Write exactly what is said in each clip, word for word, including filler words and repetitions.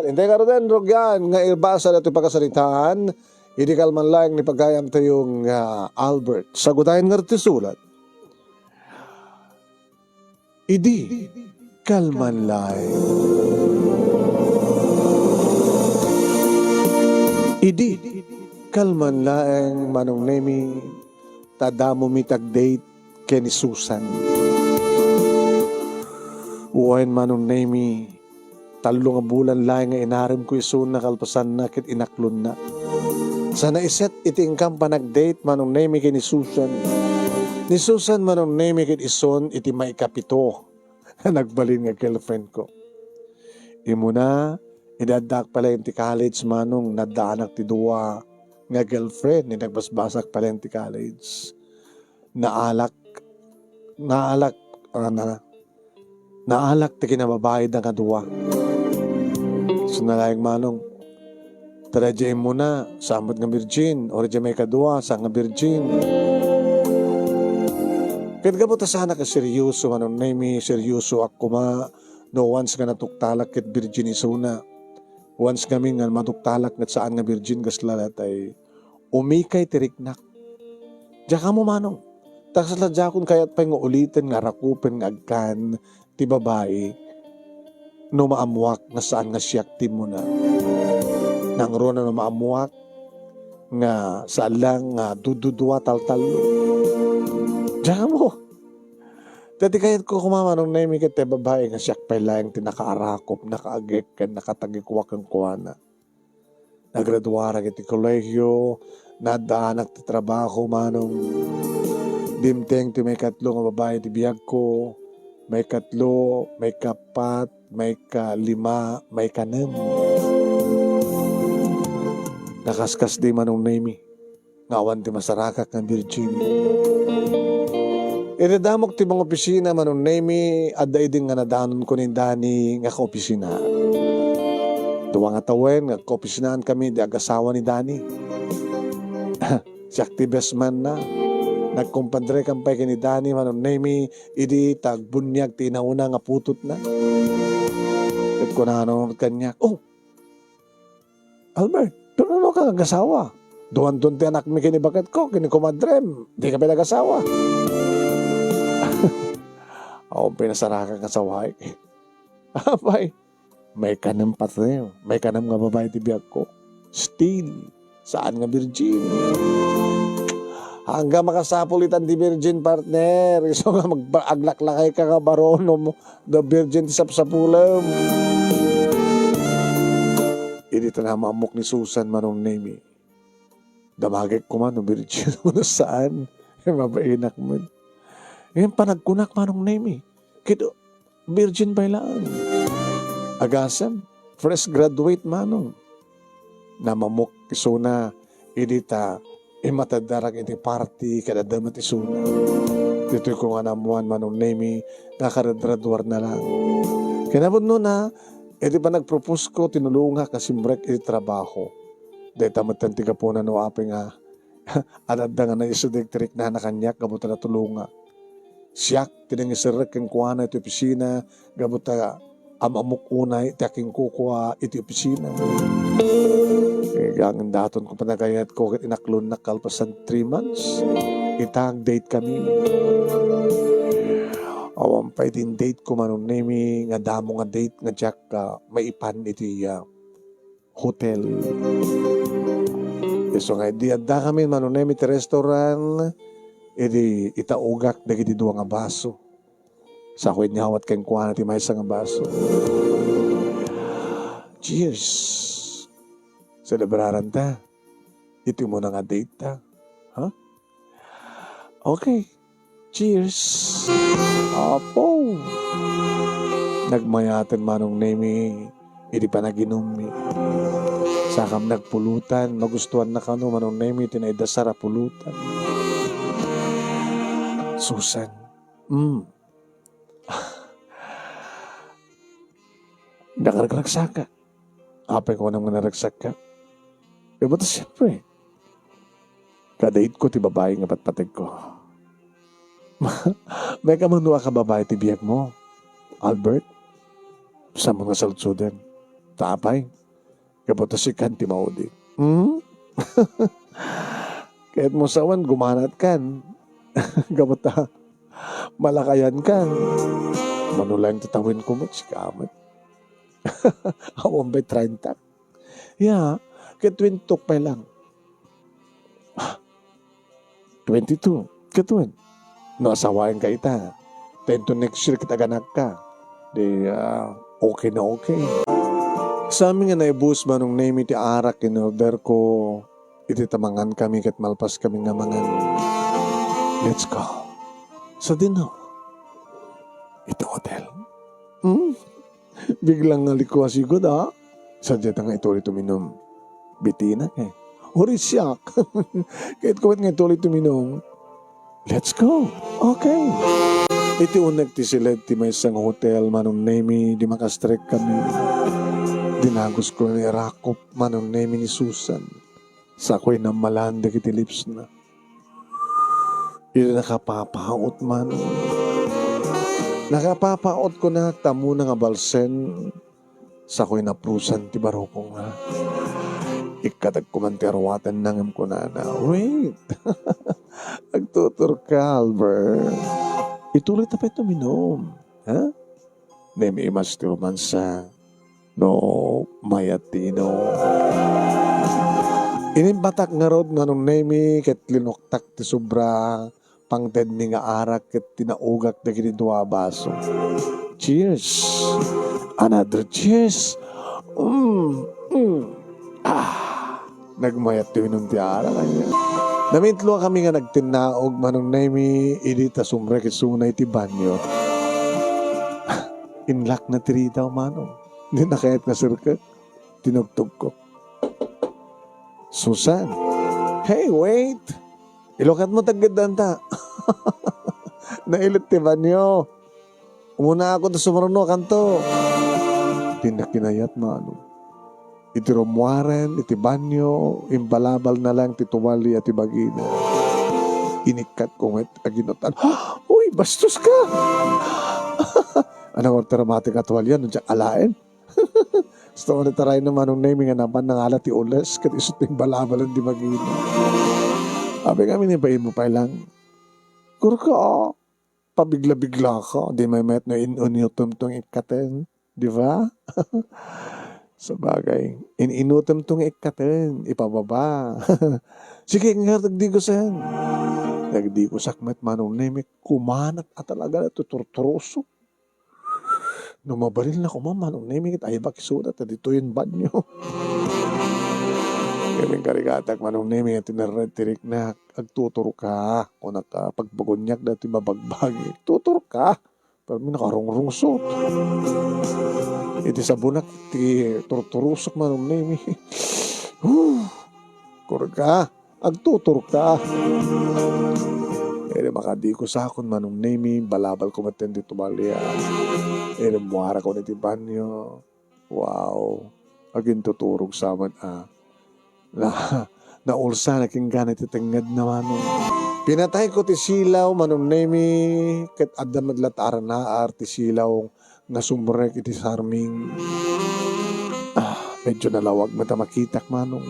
Inday ngaruden, rugian nga ibasa daytoy pakasaritaan, idi kalman laeng ni pagayamtayo nga Albert. Sagutayen ngarud ti sulat. Idi kalman laeng. Idi kalman laeng, Manong Nemi, ta damomi ti ag-date ken ni Susan. Wen, Manong Nemi, tallo nga bulan laeng nga inaremko isuna kalpasanna ket inaklonna. Sa naiset iti inkam panag-date, Manong Nemi, ken ni Susan. Ni Susan, Manong Nemi, ket isun iti maikapito a nagbalin nga girlfriendko. Immuna, idi addaak pay laeng ti college, Manong, naddaanak ti dua nga girlfriend idi nagbasbasak pay laeng ti college. Naalak, naalak, ah, na, naalak ti kinababaida nga dua. Isun laeng, Manong. Ta daydiay immuna, saan met nga virgin, o daydiay maikadua, saan nga virgin. Ket gapu ta saanak a seryoso, Manong Nemi, seryosoak koma no once nga natuktalak ket virgin isuna. Once ngamin nga matuktalak ket saan nga virgin, kasla dayta, umikay ti riknak. Diak ammo, Manong. Ta kasla diakon kayat pay nga uliten nga arakupen nga agkan ti babai no maammoak nga saan nga siak ti immuna. Nangruna no maammoak nga saan lang nga dududua taltallo. Diak ammo. Dayta ti kayatko koma, Manong Nemi, ket ti babai nga siak pay laeng ti nakaarakop, nakaagek, ken nakatagikua kenkuana. Nagraduarak iti kolehiyo, naddaanak ti trabaho, Manong. Dimteng ti maikatlo nga babai ti biagko, maikatlo, maikapat, maikalima, maikanem. Nakaskasdi, Manong Nemi, nga awan ti masarakak nga virgin. Iti damok ti mangopisina, Manong Nemi, adda idi nga nadanonko ni Dani nga kaopisina. Dua nga tawen nga agkaopisinaan kami di agasawa ni Dani. Siak ti best man na. Nagkumpadrekam pay ken ni Dani, Manong Nemi, idi ta agbuniag ti inauna nga putotna. Ket kunana kaniak, "Oh, Albert, no, no, no ka agasawa? Duan-duan ti anakmi ken ni baketko, ken ni kumadrem, di ka pay nagasawa." Awan pay nasarakak nga sawaek. Apay, maikanem pati, maikanem nga babai ti biagko. Still, saan nga virgin. Angga makasapul itan ti virgin, partner. Isu nga magba-, aglaklakayka nga baro no virgin ti sapsapulem. Idi ta namaamok ni Susan, Manong Nemi, damagek koma no virgin wenno saan. Mabainak met. Ngem panagkunak, Manong Nemi, ket virgin pay laeng. Agasem, fresh graduate, Manong. Namaamok isuna idi ta imateddarak iti party ket adda met isuna. Ditoy ko nga naammoan, Manong Nemi, nga karadraduarna laeng. Kinapudnona, iti panagproposko, tinulongak nga simrek iti trabaho. Dayta metten ti gapuna no apay nga adda nga naisudeg ti riknana kaniak gapu ta natulongak. Siak ti nangiserrek kenkuana iti opisina gapu ta am-ammok unay ti akinkukua iti opisina. Ngem daton ko panagayatko ket inaklonnak kalpasan three months. Ita, ag-date kami. Awan pay din date ko, Manong Nemi, nga damo nga date nga diak, ah, maipan iti, ah, hotel. Isu nga idi adda kami, Manong Nemi, ti restaurant, idi itaugak dagiti dua nga baso. Sa ko inyawat kenkuana ti maysa nga baso. Cheers! Selebraranta iti umuna nga date ta. Ha? Okay. Cheers! Apo! Nagmayaten, Manong Nemi, iti panaginummi. Sakam nagpulutan, magustuanna kano, Manong Nemi, ti naidasar a pulutan. Susan. Mm. Nakaragragsaka. Apay ko nang manaragsaka? E, ba't siyempre? Kadate ko ti babai nga patpateg ko. May kamano a kababai ti biag mo, Albert? Saan mo nga saludsoden? Ta apay, gapu ta sikan ti maudi. Hmm? Kayatmo sawen, gumanatkan. Gapu ta malakayankan. Mano laeng ti tawenko met, sika met. Awan pay treinta. Ya, ket twenty-two pay lang. Twenty-two. Ket wen, no asawaenka ita, ta inton next year ket aganakka, di, ah, okay na okay. Sa amin nga naibus, Manong Nemy, ti arak inorderko, iti ta mangankami ket malpaskami nga mangan. Let's go. Sadino? Iti hotel. Hmm? Biglang nga likua sigud, ah. Sadiay ta nga ituloy tuminum. Bitinak, eh. Uri siak. Kayatko met nga ituloy tuminum. Let's go. Okay. Iti unek ti siled ti maysa nga hotel, Manong Nemy, di makastrek kami. Dinagusko ni rakop, Manong Nemy, ni Susan. Sakoy nammalan dagiti lipsna. Iti nakapapaut, Manong. Nakapapaut, kunak, ta ammona nga balsen, sakoy naprusan ti barukongna. Ikkatagko man ti aruatenna ngem kunana, "Wait! Agtuturka, Albert. Ituloyta pay tuminum, ha?" Naimas ti romansa no mayat ti inum. Inimbatak ngarud, Manong Nemy, ket linuktak ti sobra pangtedmi nga arak ket tinaugak dagiti dua a baso. Cheers! Another cheers! Mm, mm. Ah! Nagmayat ti uminum ti arak, ania. Namitlo a kami nga nagtinnaog, Manong Nemy, idi ta sumrek isuna iti banyo. Inlak na ti ridaw, Manong. Di na kayat nga sirkek. Tinugtogko. Susan. Hey, wait! Ilukatmo ta aggeddanta. Nailet ti banyo. Umunaakon ta sumurno, kanto. Di na kinayat, Manong. Iti rummuaren iti banyo, imbalabalna lang ti tuwalia ti bagina. Inikkatko met aginutan. Uy, bastoska! Ania nga urte ramatik a tuwalia no diak alaen? Story taray na, Manong Nemy, nga napan nangala ti ules ket isu ti imbalabalen ti bagina. Apay ngamin, ibainmo pay lang. Kurka, pabigla-biglaka, di maymayat no in-, inutemto nga ikkaten, di ba? Sabagay, in-inutemto nga ikkaten, ipababa. Sige, nga, nagdigusen. Nagdigusak met, Manong Nemy, kumanat a talaga, tuturturuso. No mabalin na koma, Manong Nemy, ket aybak isuda ta ditoyen banyo. Ket inkarigatak, Manong Nemy, nga tinerred ti riknak, "Agtuturka," kunak, pagbagunyak dati mabagbagi. "Tuturka." Pero mi nakarungrungsot. Iti sabunak ti turturusok, Manong Nemy. Huh! Kurka. Agtuturka. Idi makadikusakon, Manong Nemy, balabalko metten ti tuwalia. Idi muarakon iti banyo. Wow. Agintuturog sa met, ah. Na, naulsanak inggana ti tengngedna, Manong. Pinatayko ti silaw, Manong Nemy, ket adda met la ti arnaar ti silaw nga sumrek iti sarming. Ah, medyo nalawag met a makitak, Manong.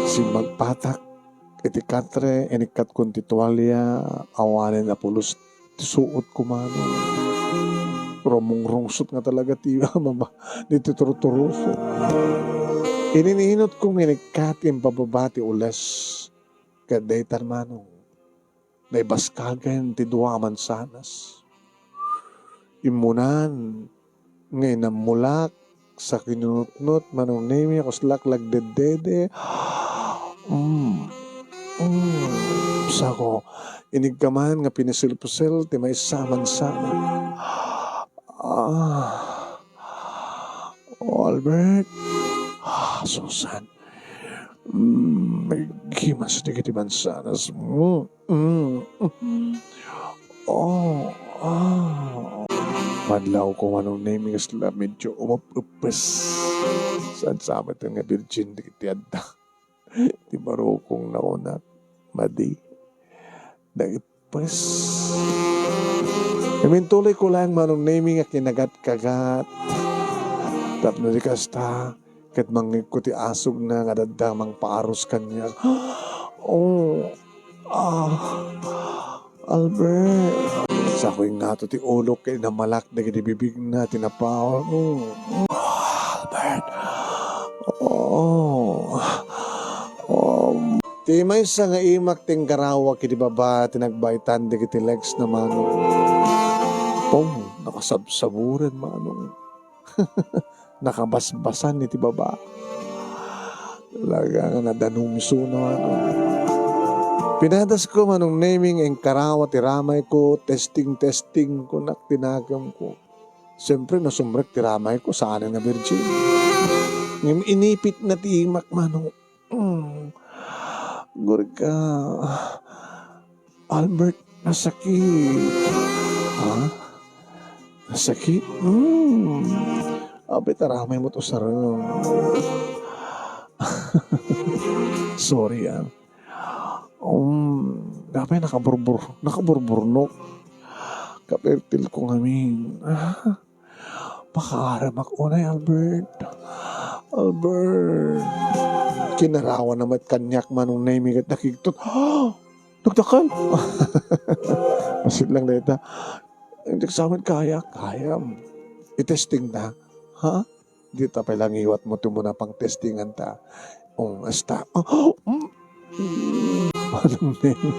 Simmagpatak iti katre, inikkatkon ti tuwalia, awanen a pulos ti suotko, Manong. Rumungrungsot nga talaga ti mama, ditoy turturuso. Inininotko nga inikkat, impababa ti ules. Ket daytan, Manong. Naibaskagen ti dua a mansanas. Immunan nga inammulak sa kinunutnot, Manong Nemy, a kuslak lagdeddede. Mm. Mm. Sako, inigkaman nga pinisilpusel ti maysa a mansana. Ah. Oh, Albert. Ah, Susan. Mm, naghimas dagiti mansanas. Mm, mm, mm. Oh, ah. Madlawko, Manong Nemy, kasla medyo umep-eppes. Saan sa met nga virgin dagiti adda? Ti barukong nakunak. Madi. Dagiti Pues, imintulay ko lang, Manong Nemy, nga kinagat-kagat. Tapno di kasta, ket mangngegko ti asugna nga adda mangpaarus kaniak. Oh, ah, Albert. Sako ingngato ti ulok ket namalak dagiti bibigna ti napaul. Oh, Albert. Oh. Oh. Ti maysa nga imak ti inggarawak iti baba ti nagbaitan dagiti legs na, manong. Oh, nakasabsaburen, manong. Nakabasbasan iti baba. Talaga nga nadanumsona, manong. Pinadasko, Manong Nemi, nga inkarawa ti ramayko, testing, testing, kunak ti nakemko. Siyempre, nasumrek ti ramayko, saanen nga virgin. Ngem inipitna ti imak, manong. Mm. Gurga. Albert, nasakit. Ha? Nasakit? Mm. Apay, taramay mo't usarem. Sorry, ah. Um, apay, nakaburbur-, nakaburburnok. Kapertil ko ngamin. Ah. Pakaaramak unay, Albert. Albert. Kinarawan na met kaniak, Manong Nemi, ket nakigtot. Nagdakkel. Pasit lang dayta. Hindi sa amin kaya. Kayam. I-testing na. Ha? Dita pay lang iwat mo ti umuna pang testingan ta. Um, asta. Oh, mm. Manong Nemi.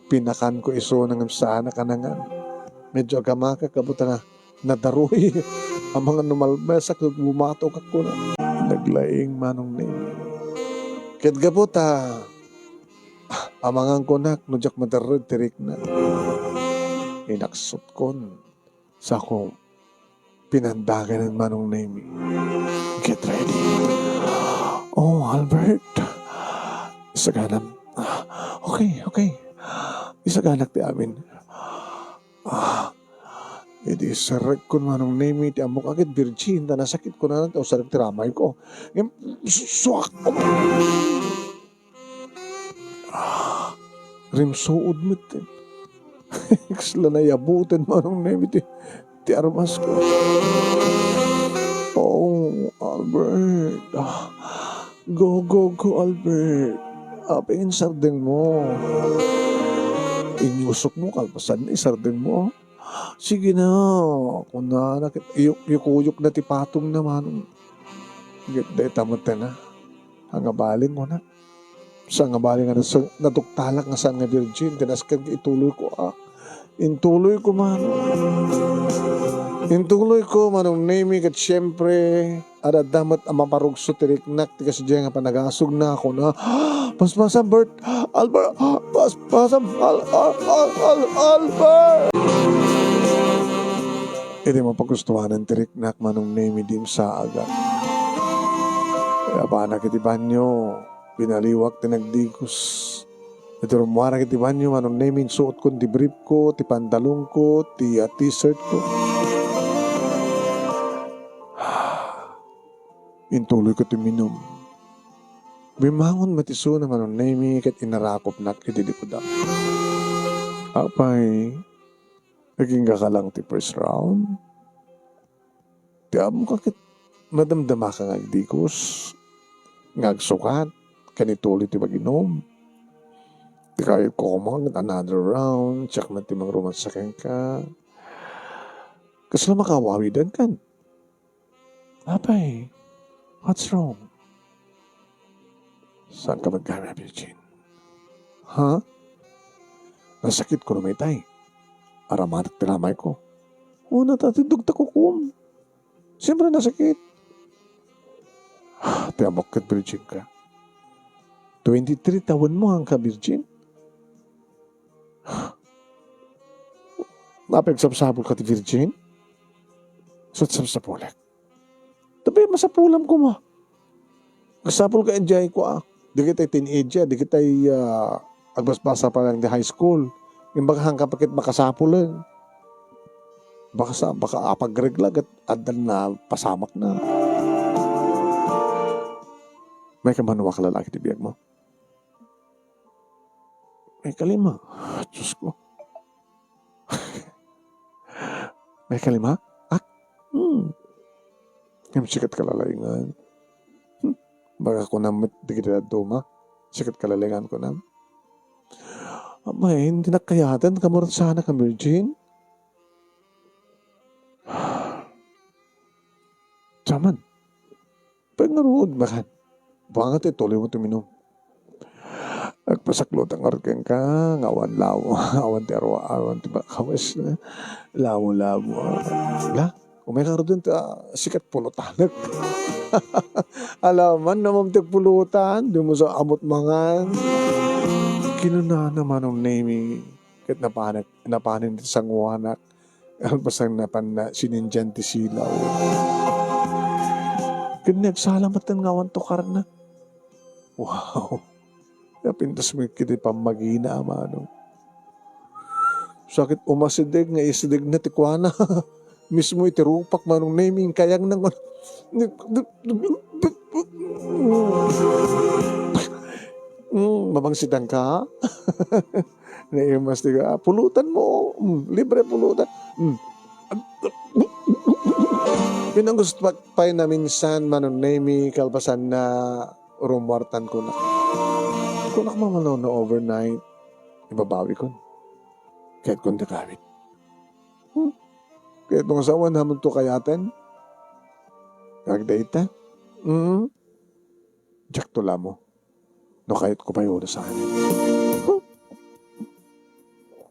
Pinakan ko isu nang sana kanangan. Medyo agamaka kabuta nga nadaruy. Amangan no malmesak, bumatok ako na. Naglaing, Manong Nemi. Ket gapu ta, amangan ko nak no diak madarred ti rikna. Inaksutkon. Sako, pinandaganan, Manong Nemi. Get ready. Oh, Albert. Isaganam. Okay, okay. Isaganak ti amin. Ah, idi sarrekon, Manong Nemi, ti ammok a ket virgin, ta nasakit ko na, ta usarek ti ramayko. Ngem, su-, suak! Ah, rimsuod met. Kasla nayabutan, Manong Nemi, ti, ti armasko. Oh, Albert. Ah, go, go, go, Albert. Apay nga insardeng mo? Inyusok mo, kalpasan na isardeng mo. Sige na, kunana, ket iyuk-, yukuyok na ti patong na, Manong. Ket dayta met na. Ang abaling, kuna. Sa nga bali nga nas-, naduktalak nga saan nga virgin, ti nasken ituloy ko, ah. Intuloy ko, Manong. Intuloy ko, Manong Nemi, ket siyempre, adda met a maparugso ti riknak ti kasta nga panagasugna, kuna, "Paspasam, Bert! Albert! Paspasam! Al-, Al-, Al-, Al-, Albert!" Idi mapagustuanan ti riknak, Manong Nemi, di imsaagan. Yapanak iti banyo. Binaliwak ti nagdikos. Idi rummuarak iti banyo, Manong Nemi, insuotkon ti brief ko, ti pantalon ko, ti, ah, t-shirt ko. Intuloy ko ti minum. Bimmangon met isuna, Manong Nemi, ket inarakopnak iti likudak. Apay, agingga ka lang ti first round? Ti ammok a ket madamdamaka nga agdikos, nga agsukat, ken ituloy ti maginum. Ti kayatko koma ket another round, siak met ti mangromansa kenka. Kasla makawawidankan? Apay, what's wrong? Saanka met gayam a virgin? Ha? Nasakit ko no maytay. Aramatek ti ramayko. Una ta, ti dugta kukum. Siyempre, nasakit. Ti ammok ket virgin ka. Twenty-three tawenmo, haanka virgin? Apay, agsapsapulka ti virgin? Ket sapsapulek. Tapno masapulam koma. Agsapul ka, enjoy ko, ah. Dagitay teenager, dagitay, ah, agbasbasa pa lang di high school. Imbag haanka pa ket makasapulen. Baka sa, baka apagregla, ket addan na pasamak na. Mayka manuak a lalaki ti biagmo? Mayka lima. Diyos ko. Mayka lima? Ak-, hmm. Ngem sika ti kalalaingan. Hmm. Baka kunam met dagiti dadduma, sika ti kalalaingan kunam. Amay, dinak kayaten, kamurot sana ka virgin. Saman, pay ngarud, bakan. Buanga ti tuloy mo tuminum. Agpasaklotak ngarud kenka, nga awan lawa, awan ti arwa, awan ti ba-, kawes, eh. Lamo-lamo, ah. La, umay ngarud ta, sika ti pulutanek. Alaman, namam ti pulutan, di mo sa amot mangan. Kinunana Manong Nemi, ket napanek, napanen ti sanguanak. Kalpasan napan na sinindian ti silaw. Ken ni agsala met nga awan tukarna. Wow! Napintas met iti pammagina a Manong. Sakit umasideg nga isideg na ti kuana. Mismo iti rupak Manong Nemi, inkayang na nga. Mm, mabangsitan ka? Naimas ti ka, "Pulutan mo, mm, libre pulutan." Mm. Pinanggusto pay na minsan Manong Nemi kalpasan na rumuartan kuna. Kunak mamano no overnight, ibabawi kun. Kahit kun dakawit. Hmm. Kahit nung asawa naman to kayaten. Kag dayta. Mm. Diak to lamo. No kayat ko pay ulo saan. Huh?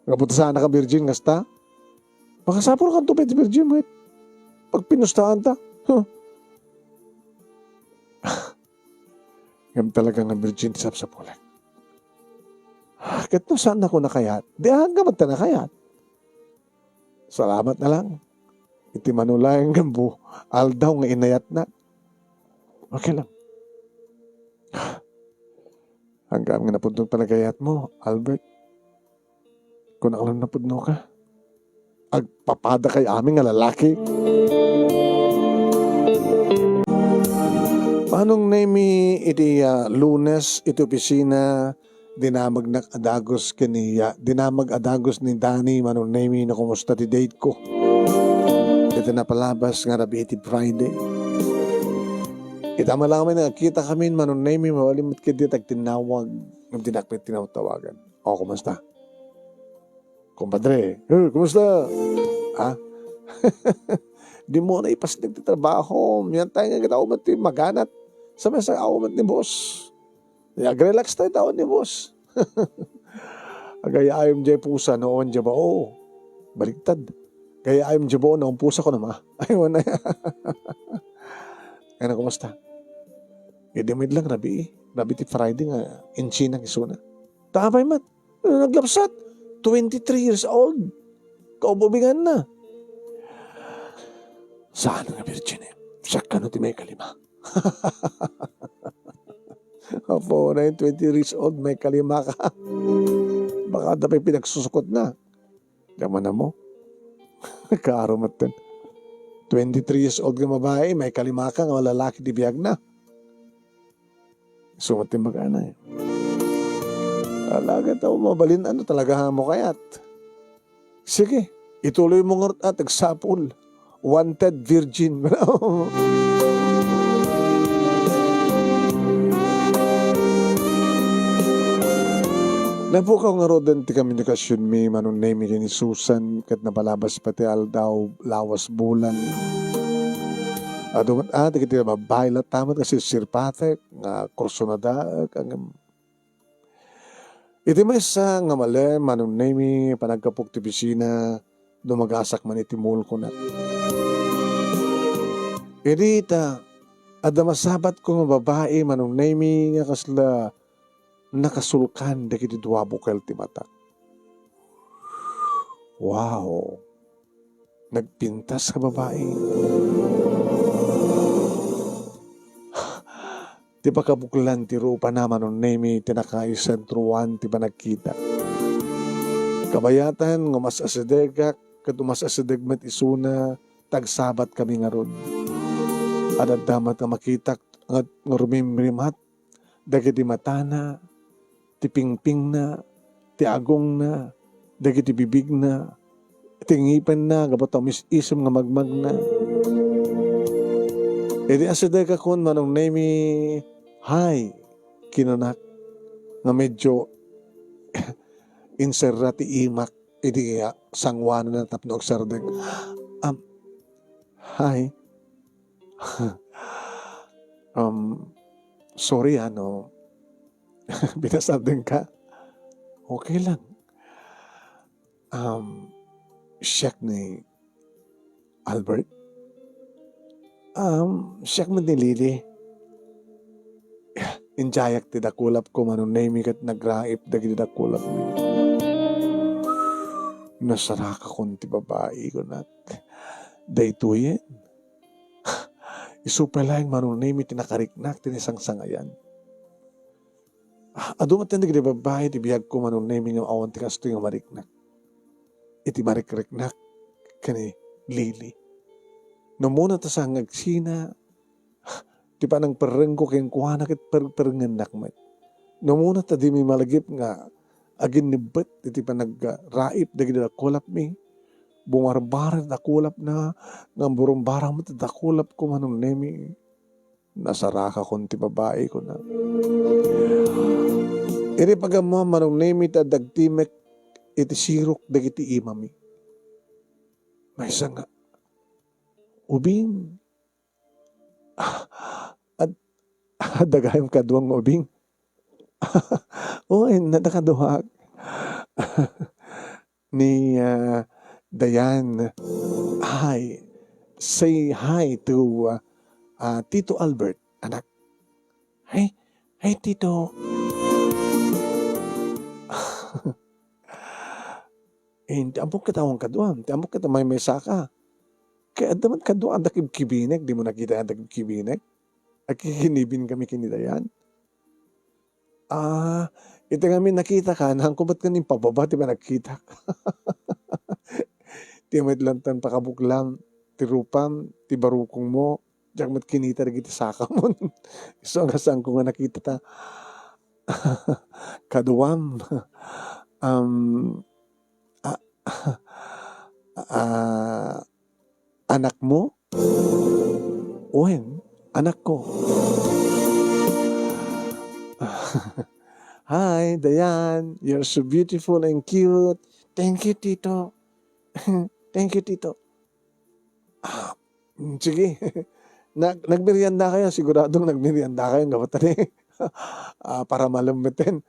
Nga puta saan ka virgin, kasta? Makasapul ka to pwede virgin, wait. Pag pinustaan ta. Huh? Ngem talaga nga virgin ti sapsapulek. Ket no saan ako nakayat, di agga man ta nakayat. Salamat na lang. Iti manulayan nga bu-, aldaw nga inayatna. Okay lang. Hanggang nga napudno talaga yat mo, Albert. Kung ako lang napudno ka, agpapada kay amin nga lalaki. Manong Nemi iti, ah, Lunes iti opisina, dinamagnak a dagus ken ni, ah, dinamag a dagus ni Danny, Manong Nemi, no kumusta ti date ko? Iti napalabas nga rabii iti Friday. Ita malaman nga kita kami, Manong Nemi, mabalin met ket di tagtinnawag, ngem dinak met tinawtawagan. O, kumusta? Kumpadre, eh, kumusta? Ha? Di mo na ipasnek ti trabaho. Yan tayo nga kita umat ti maganat. Sa mesa umat ni boss. Ya, relax tayo tao ni boss. Agay ayam jay pusa, no, on jay bao. Baliktad. Gay ayam jay bao, no, pusa ko naman. Ay, wala. Ano, kumusta? Idi mo lang, rabi, eh. Rabi ti Friday nga, insinang isuna. Tapay mat. Ano, naglapsat? Twenty-three years old. Kaububingan na. Saan nga virgin eh? Siya kano ti may kalima? Apo, na yung twenty years old, may kalima ka. Baka dapay pinagsusukot na. Yaman na mo. Kaaro matten. Twenty-three years old nga babae, may kalima ka nga lalaki di biyag na. Sumat ti magana eh. Talaga tao mabalin, ano talaga mo kayat? Sige, ituloy mo ngarud at agsapul. Wanted virgin. Napukaw nga roden ti komunikasyon mi, Manong Nemi ken ni Susan, ket napalabas pa ti aldaw, lawas bulan. Adu met, ah, dagiti babae latta met kasi sirpatek, nga kursunada, kang, iti maysa nga malen, Manong Nemi, panagkapok ti opisina, dumagasak man iti mall ko na. Idi ta, adda masabat ko nga babae, Manong Nemi, nga kasla nakasulkan dagiti dua bukel ti matak. Wow! Nagpintas a babae. Ti pakabuklan ti rupana, Manong Nemi, ti nakaisentroan ti panagkita. Kabayatan nga umas-asidegak, ket umas-asideg met isuna, tagsabat kami ngarud. Adda met nga makitak nga, nga rumimrimat dagiti matana, ti pingpingna, ti agongna, dagiti bibigna, ti ngipenna, gapu ta umis-isem nga magmagna. Idi asidegakon, Manong Nemi, "Hi," kinanak, nga medyo inserra ti imak idi sanguananna tapno agsardeng. Um, "Hi." Um, sorry, ah, no pinasardengka. Okay lang. Um, siak ni Albert? Um, siak met ni Lily. Indiayak ti dakulapko, Manong Nemi, ket nagraip dagiti dakulapmi. Nasarakakon ti babai, kunak. Daytoyen. Isu pay laeng, Manong Nemi, ti nakariknak ti naisangsangayan. Ah, adu met dagiti babbai ti biagko, Manong Nemi, nga awan ti kastoy nga mariknak. Iti marikriknak ken ni Lily. No umuna ta saan nga agsina, ti panangperrengko kenkuana ket perperrengennak met. No umuna ta dimi malagip nga aginnibbet iti panagraip dagiti dakulapmi, bungarbara ti dakulapna, ngem burumbarang met ti dakulapko, Manong Nemi. Nasarakakon ti babai, kuna. Idi pagammoan, Manong Nemi, ti adda agtimek iti sirok dagiti imami. Maysa nga, "Ubing, ad-, adda gayam kaduam nga ubing?" "Wen, adda kaduak." Ni, ah, Dayan. "Hi. Say hi to, ah, ah, Tito Albert, anak." "Hi. Hi, Tito." Eh, ti ammok ket awan kaduam. Ti ammok ket maymaysaka. Kay adda met kaduak, adda kibkibinek. Dimo nakita nga adda kibkibinek? Agkikinibin kami ken ni Dayan. Ah, iti ngamin nakitaka, naanko met nga impababa ti panagkitak. Ti met lantan pakabuklam ti rupam, ti barukongmo, diak met kinita dagiti sakamon. Isu nga saanko nga nakita ta kaduam. Um, a-, ah, Anakmo? Wen, anakko. Hi, Dayan. You're so beautiful and cute. Thank you, Tito. Thank you, Tito. Ah, mm, sige. Nag-, nagmerienda kayo? Siguradong nagmerienda kayo, gapu ta ni, ah, para malemmeten.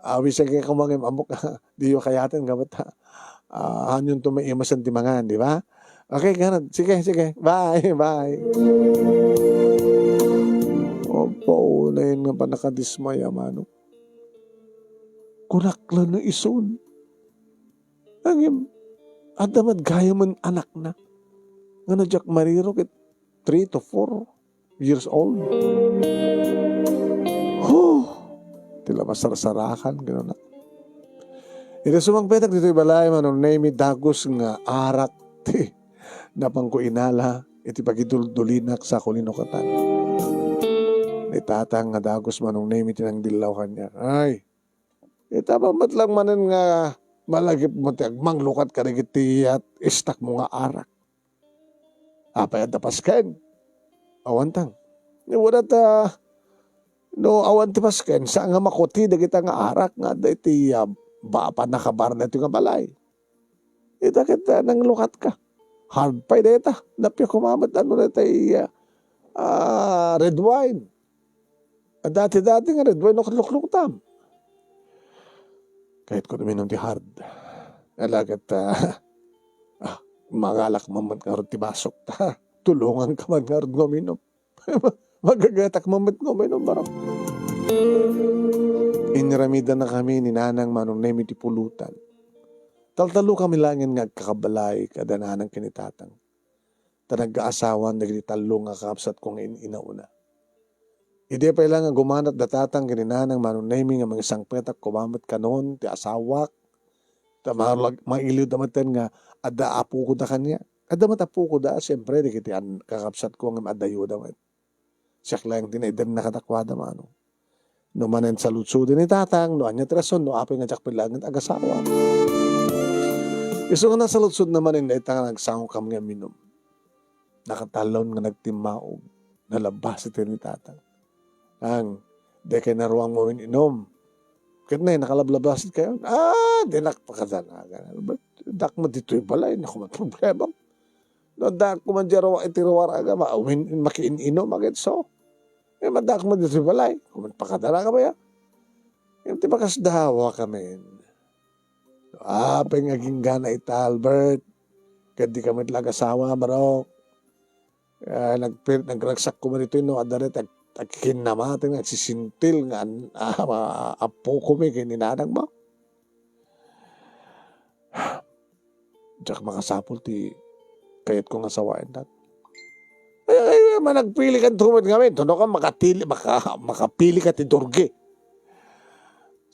Awisenkayo koma ngem ammok, diyo kayaten, gapu ta, ah, haanyonto maimasen ti mangan, di ba? Okay, ganun. Sige, sige. Bye, bye. Apo, nayon nga pannakadismaya, manong. Kunak la no isun. Ngem, adda met gayamen anakna. Nga no diak mariro ket three to four years old. Huh! Ti la masarsarakan, kinuna. Iti sumangpetak ditoy balay, Manong Nemi, dagus nga arak ti napanko inala iti pagiduldulinak sa kulinukatan. Ni Tatang nga dagus, Manong Nemi, ti nangdillaw kaniak. Ay, ita met lang manen nga malagipmo ti agmanglukat kadagiti istakmo nga arak. Apay, adda pasken? Awan tang. Ni, wala ta, no awan ti pasken, saan nga makuti dagita nga arak nga adda iti, ah, ba-, pannakabar daytoy nga balay. Ita ket, ah, nanglukatka. Hard pay dayta. Nappiak koma met, ano, dayta, ah, ah, red wine. Dati-dati nga red wine, no, ket lukluktam. Kayatko uminum ti hard. Ala ket, ah, ah, mangalak man met ngarud ti basok ta tulonganka man ngarud nga uminum. Magagatak man met nga uminum, barok. Iniramidanna kami ni Nanang Manong Nemi ti pulutan. Taltalo kami laengen nga agkakabalay kada nanang ken ni Tatang. Ta nagkaasawan dagiti tallo nga kakabsatko nga in-inauna. Idi pay la nga gumanat da Tatang ken ni Nanang Manong Nemi nga mangsangpetak koma met kanon ti asawak, ta marlag-, mailiwda metten nga adda apokoda kaniak. Adda met apokoda, siempre, dagiti an-, kakabsatko ngem adda ayuda met. Siak laeng ti naidenna kadakuada, manong. No manen saludsoden ni Tatang, no ania ti rason, no apay nga diak pay laengen agasawa. Isu nga nasaludsodna manen dayta nga nagsangokam nga uminum. Nakatalon nga nagtimmaog. Nalabbas iti ni Tatang. Ang, di kay naruang mo inum. Ket nay, nakalablabas kayo? Ah, dinak pakadanagan. Albert, dak mo ditoy balay, naku, may problema. No, dak mo man di ruwa-, iti ruwaraga, ma-, win-, makiin-inum, agad so. Eh, madak mo ditoy balay, kuman pakadanagan ba ya? Yung ti bakas dawa kami. Ah, pay nga ginggana ita, Albert. Ket di kami talaga asawa, bro. Ah, nagpir-, nagragsak ko man ito, no, adda ret, ag-, agkinnamaten, agsisintil nga an-, ah, ma-, apo ko mi, ken inanang mo. Diak makasapul ti kayat ko nga sawaen, Dad. Ay, ay, ay, managpili kan tumad ngamin. Tuno ka makatili, maka-, makapili ka ti durgi.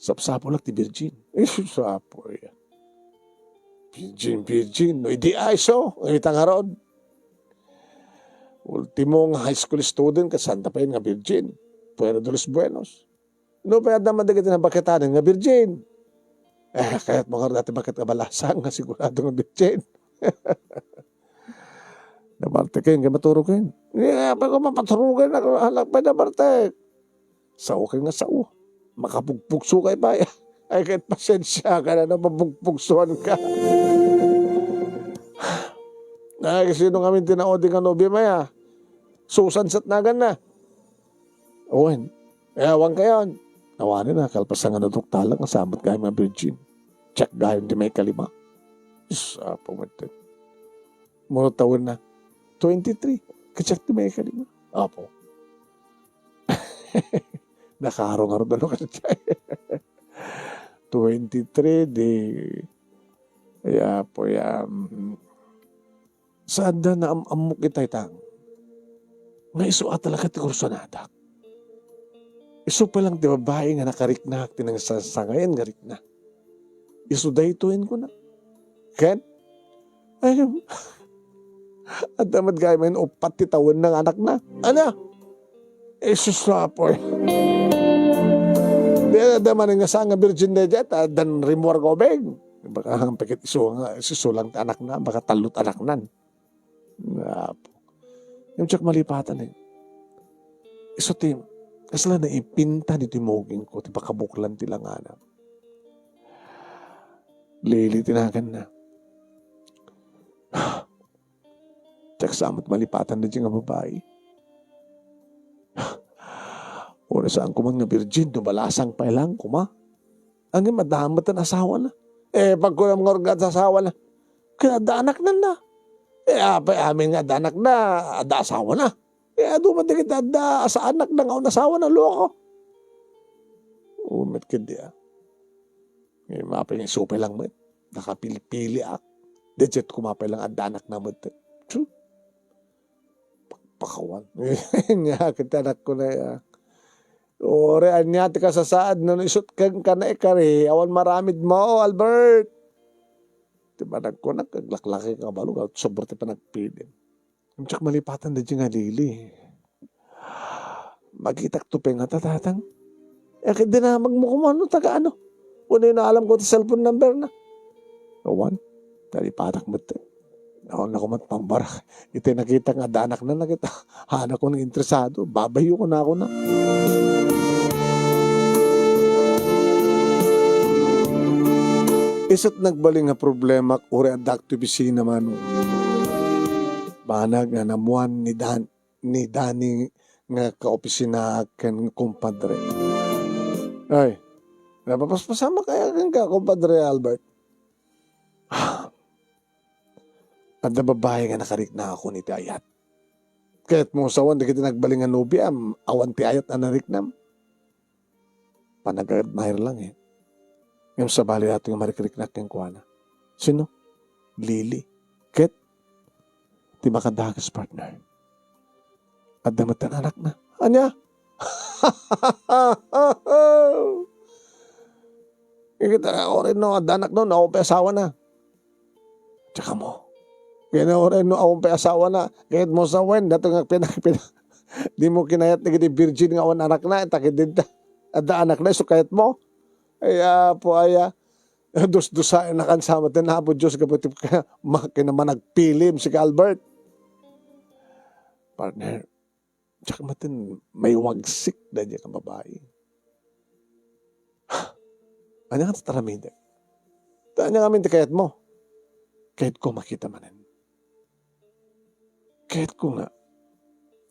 Sapsapulak ti virgin. Isu, sapo, ya. Virgin, virgin. No, idi ay so, ita nga rod. Ultimo nga high school student, kasanta pa yun nga virgin. Fuera de los buenos. No, pay adda man dagiti nabaketanan nga virgin. Eh, kayat mo nga dati baket nga balasang nga sigurado nga virgin. Nabartek yun, kaya maturog yun. Hindi nga, pa ko mapaturugan ako, halak pa nabartek. Sao kayo nga sao. Makapugpugso kayo pa. Ay, kahit pasensya ka na, napapugpugsuan ka. Ay, sino kami tinaudi nga nobya, maya? Susan sat nagan na. Awan. Eh, awan kayon. Awanen na, kalpasan nga naduktalak, nga samat gayam nga virgin. Check gayam ti maikalima. Diyos, apo, matan. Muro tawen na. Twenty-three. Ka-check ti maikalima. Apo. Nakaro nga ron, ano, kasi twenty-three, di, ya, po, ya, mm, Saanda naam-ammok itay tang nga isu a talaga ti kursunadak. Isu pa lang ti babai nga nakariknak ti nangsangsangayan nga rikna. Isu daytoyen kuna. Ken, ay, adda met gayam uppat ti tawen nga anakna. Ania? Isu sa apoy. Di adda man nga saan nga virgin daydiay, ta addan rimmuar nga ubing. Baka hangpeket isu nga, isu lang ti anakna, baka tallo ti anaknan. Apo. Ngem diak malipatan, eh. Isu ti, kasla naipinta ditoy mugingko, ti pakabuklan ti langanam. Lili ti naganna. Diak sa met malipatan daydiay nga babai. Uray saan ko man nga virgin, no balasang pay lang koma. Ngem adda met ti asawana. Eh, pagkunam nga orgat asawana. Ket adda anaknan na. Eh, apay amin nga adda anakna, adda asawana. Eh, adu met dagiti adda asa-, anakna nga awan asawana, loko. Umet ket di, ah. Eh, mapay nga isu pay lang met. Nakapilpili ak. Daydiay koma pay lang adda anakna met. Tsu. Pakpakawan. Nia ket ti anakko na, ah. Uray, ania ti kasasaad no isut kenka na ikari, awan maramid mo, Albert. Ti panagkunak, aglaklaki ka balo, sobra ti panagpilim. Diak malipatan daydiay nga lili. Makitak to pay nga ta, Tatang. Eh, ket dinamag mo koma no taga ano. Wenno naalam ko ti cellphone number na. Awan. Nalipatak met. Awan na koma ti pangbarak. Iti nakita nga adda anakna, nakita. Hanakon nga interesado. Babayo ko na ako na. Isut nagbalin nga problemak, uray addak ti opisina, Manong. Banag nga naammuan ni Dan-, ni Danny nga kaopisinaak ken kumpadre. Ay, napapaspasamak aya kenka, kumpadre Albert? Adda babai nga nakarikna a kun iti ayat. Kayat mo sawen dagiti nagbalin nga nobiam, awan ti ayat a nariknam? Panag-admire lang, eh. Ngem sabali ato nga marikriknak kenkuana. Sino? Lily. Ket ti makadakes, partner. Adda met ti anakna. Ania? Ket, ah, uray no adda anakna, awan pay asawana. Tsaka mo. Kaya na uray no awan pay asawana. Kayat mo sawen, dato nga pina-, pina-, di mo kinayat dagiti virgin nga awan anakna, ta ket dita adda anakna, isu kayat mo. Ay, apo, aya. Dusdusaennakan sa met ni Apo Dios gapu iti ka-, ma-, kinamanagpilim, si Albert. Partner, Diak manen maiwagsik daydiay a babai. Ania nga taramidek? Ta ania ngamin ti kayatmo? Kayatko makita manen. Kayatko nga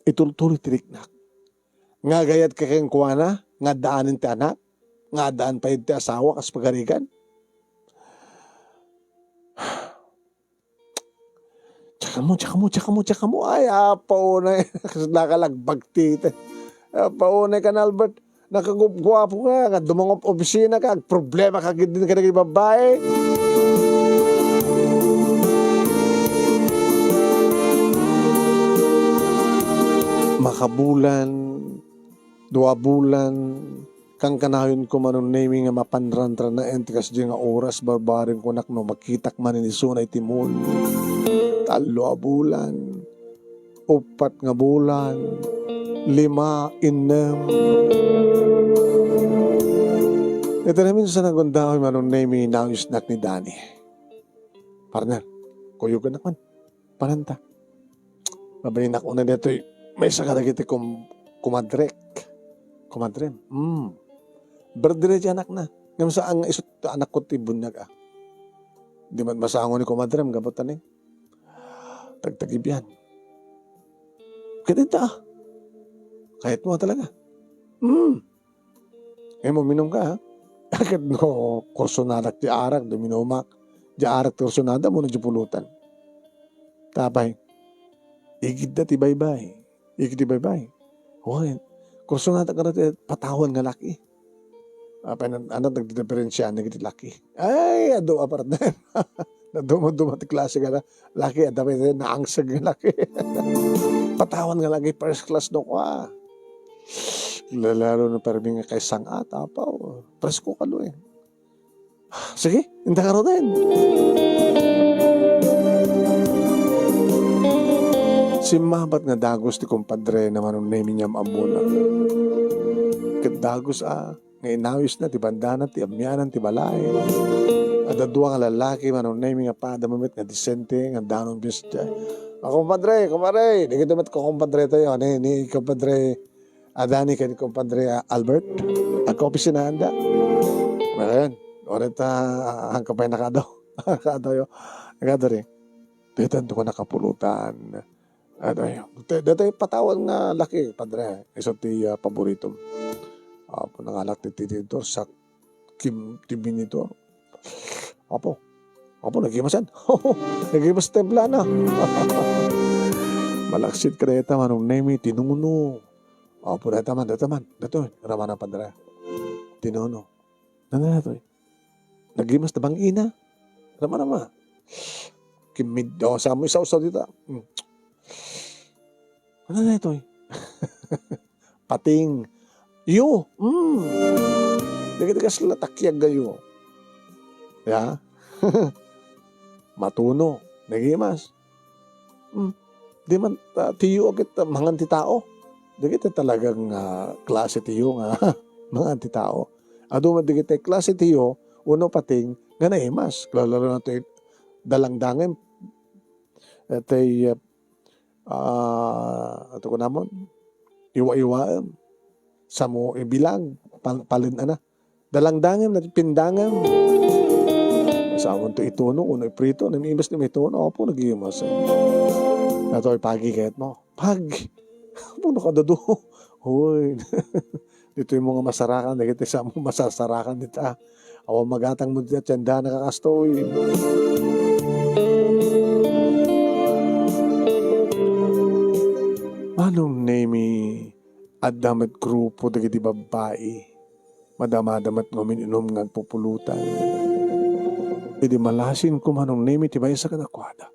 itultuloy ti riknak. Nga agayat ka kenkuana, nga addaanen ti anak, nga addaan pay ti asawa kas pagarigan. Tsaka mo, tsaka mo, tsaka mo, tsaka mo. Ay, apa unay. Kasla ka lagbagtite. Apa unay kan Albert. Nakagupguapo ka, nga dumangop opisina ka, agproblema ka gid din kadagiti babbai. Makabulan, dua bulan, kankanayonko Manong Nemi nga mapan ranranaen ti kasdi nga oras, barbareng kunak no makitak manen isuna iti mall. Tallo a bulan, uppat nga bulan, lima, innem. Iti namin sa nagundaway Manong Nemi, nawisnak ni Dani. Partner, kuyogan man. Pananta. Mabalinak una ditoy, maysa kadagiti kum-, kumadrek. Kumadrem. Mm. Birthday ti anakna. Ngem saan nga isu ti anakko ti bunyag, a. Di man masango ni kumadrem, gapu ta ni. Tagtagibian. Kadita, a. Kayatmo talaga. Mm. Ngem uminum ka, a. Ket no kursonadak ti arak, no minumak, ti arak ti kursonada mo, no di pulutan. Tapay, igidda ti baybay. Igid ti baybay. Wen, kursonadak nga ti patawan nga laki. Apay, nan-, anat nagdidiferensiaan dagiti laki. Ay, adu a partner. Naduma-duma ti klase nga na-, laki, adda pay naangseg nga laki. Patawan nga laki, first class no kua. Lalalo na permi nga kay sang-at, apaw. Presko kano, e. Sige, inta ka ruten. Simmabat nga dagus ti kumpadre na Manong Nemi nga am-ammona. Ket dagus, a, nga inawisna ti bandana ti amianan ti balay. Adda dua nga lalaki, Manong Nemi, nga pada met nga disente, nga danon bisti. A, kumpadre, kumpadre, dagitoy met kukumpadre tayo, ni, ni kumpadre Adani ken kumpadre, a, Albert, agkaopisinaanda. Ngayon, oret, a, angka pay nakadaw. Nakadaw yo. Nagado rin. Ditan to ko nakapulutan. Adoy, te-, detoy patawan nga laki, padre. Isu ti, a, paboritom. Apo, nangalak ti tinidor, sak-, kim-, ti binidor. Apo, apo, nagimasan. Nagimas ti templana. Malaksid kadayta, Manong Nemi, tinuno. Apo, dayta man, dayta man. Daytoy, ramana, padre. Tinuno. Nana daytoy? Nagimas ta bang-ina. Rama-rama. Kimmid, o, samo isawsaw dita. Hmm. Ano na ito, e? Pating. Iyo. Mm. Dagiti kasla takiag gayo. Ya. Matuno. Nagimas. Mm. Di man, ah, tiyo agit, ah, mangan ti tao. Dagiti talagang, ah, klase tiyo nga mangan ti tao. Adu man dagiti klase tiyo, uno pating, nga naimas. Lalo na ti dalangdangem. Itay, ah, ah, ato kunamon, iwa-iwaem, samo ibilang, pal-, palin-ana. Dalangdangem, pindangem. Samonto ituno, uno iprito, namimas ni mituno, apo, nagimas. Ato, ipagi kayat mo. Pag, apo, nakadudo. Hoy. Ditoy mo nga masarakan, dagiti sa mo masasarakan dita. Awan magatang mo dita, tienda na kakastoy. Manong Nemi, adda met grupo dagiti babbai. Madamada met nga umin-inum nga agpupulutan. Idi malasin ko Manong Nemi ti maysa kadakuada.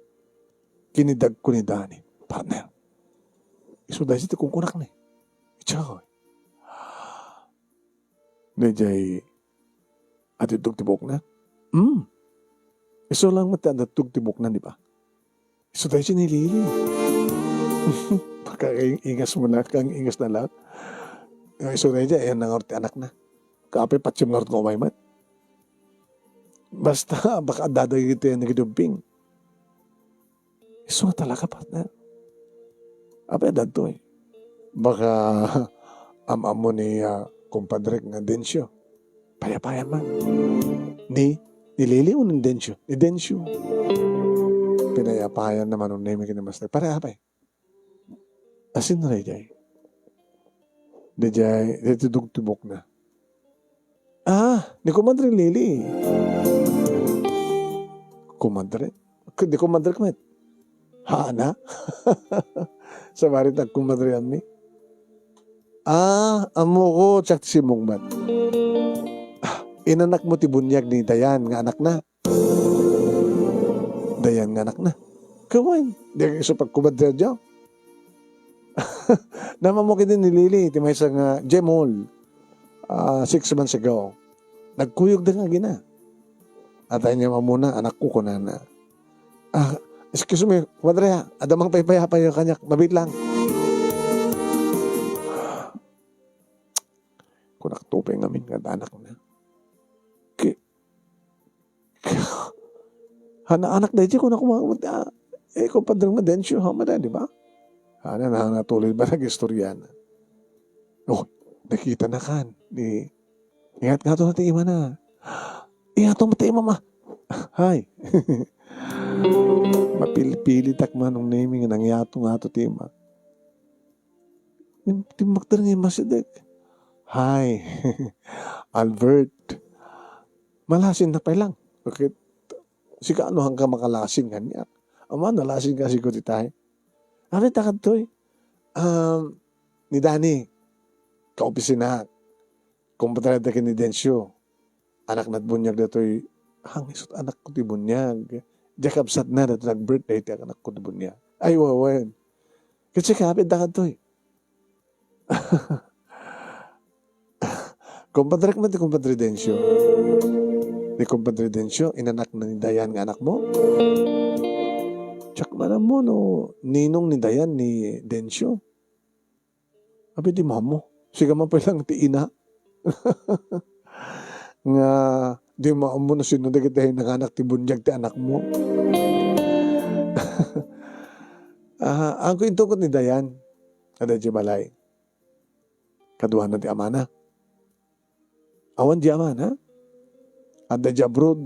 Kinidagko ni Dani, partner. Isu daydi ti kunkunak ni. Itiaw. Daydiay, atiddog ti buokna? Hmm. Isu lang met ti adattog ti buokna, di ba? Isu daydi ni Lily. Baka kay ingas mo na, kang ingas na lang. Nga isu daydi, ayan na nga ti anakna. Kape, patsim nga nga umay met. Basta, baka adda dagiti nagidubing. Isu nga talaga, partner. Apay adda daytoy? Baka am-ammo ni, ah, kumpadrek nga Dencio. Payapaya man. Ni, ni Lily o ni Dencio? Ni Dencio. Pinayapayan naman ni Nemi ken ni Master. Pare, apay. Asin na daydiay. Daydiay, daydiay dugtibok na. Ah, ni Kumadre Lily. Kumadre? K-, di kumadre ka met. Hana? Sabali ta kumadre ammi. Ah, ammo ko, siak ti simmong met. Ah, inanak mo ti buniag ni Dayan nga anakna. Dayan nga anakna. Kawan, di ka isu pagkumadre diay. Naman mo kini ni Lily, ti maysa nga Jemol. Ah, six months ago. Nagkuyog da nga gina. Atay niya mamuna, anak ko, kunana. Ah, excuse me, kumadre, ha? Adda mangpaypayapayo kaniak, mabit lang. Kunak tupay ngamin nga anak na. Ki-, Hana anak daydi ko na kuma-, ah, eh, kumpadre nga Dencio, ha, mada, di ba? Hana, na, natuloy ba nag-istorya na? Oh, nakita na kan. Di, ingat nga to na ti ima na. Ingat to ti ima, ma. Hay. Mapilpili tak manong naming nang yato nga to ti ima. Tim-, timmakder nga imasidek. Hay. Albert. Malasin na pay lang. Okay. Sika, ano, hangka makalasin kaniak? Ama, nalasin ka siguro ti tayo. Apay ta kadtoy. Um, ni Dani, kaopisina, kumpadre da ken ni Dencio. Anak na ti buniag datoy, hangisu't anak ko ti buniag. Diak kabsat na datoy nag-birthday ti anak ko ti buniag. Ay, wawen. Kasi kapit da kadtoy. Kumpadrek man ti kumpadre Dencio. Ni kumpadre Dencio, inanak na ni Dayan nga anak mo? Check man mo no ninong ni Dayan ni Dencio. Abi di mamo. Siga man pay lang ti ina. Nga di mamo no sino dagiti ay nanganak ti buniag ti anak mo. Ah, angko intukot ni Dayan. Ada di balay. Kaduana ti amana. Awan di amana? Adda di abroad.